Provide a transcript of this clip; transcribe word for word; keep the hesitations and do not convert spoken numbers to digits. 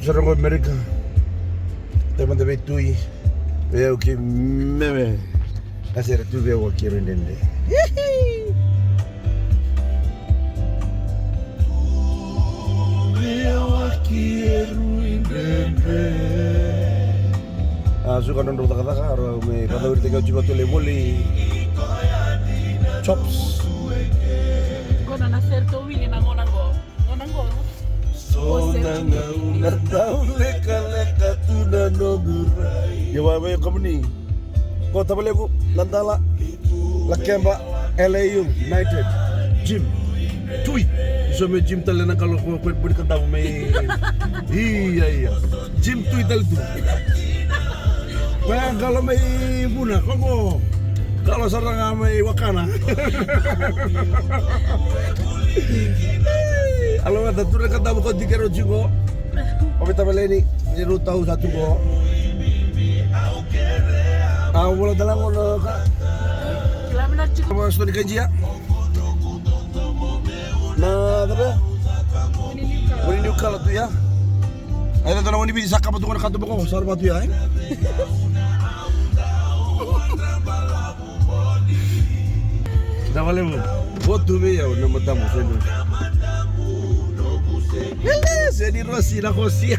Sa rogo Amerika. Te mada vei Tui. Vei au kei Meme. A sere tu vei au a kei Rui Dede. Vei au a kei Rui Dede. A suka nodrau cakacaka, rau me vakacauritaki au tiko tu lai voli. Chops. Gona na sere to wili na gona go. Gona go. So na gauna dau lekaleka tu na noqu rai. Ia vavai o kamuni. Ko tavalequ, Nadala, Lakeba, L A U United, Jim, Tui. So me Jim tale na qalo ko, ko buni ka davu mai. Ia, ia. Jim Tui tale tu. Koya qalo mai Vuna, ko qo. Qalo sara ga mai Wakana. Alo vata, tu na ka davu ko tiko rau tiko. O vei tavaleni, ni rau tau sa tu qo. A, vola tala qo na ka. Kila mina tiko. Mo soni ka jia. Na, tabe? Mo ni niu kala tu ya. Ai, tato na wani viti sa kapa tu qo na katuba qo, sa ra vatu ya, e? Tavalevu, votu vei au na matamu, seni. Ele, seni rosi na kosi.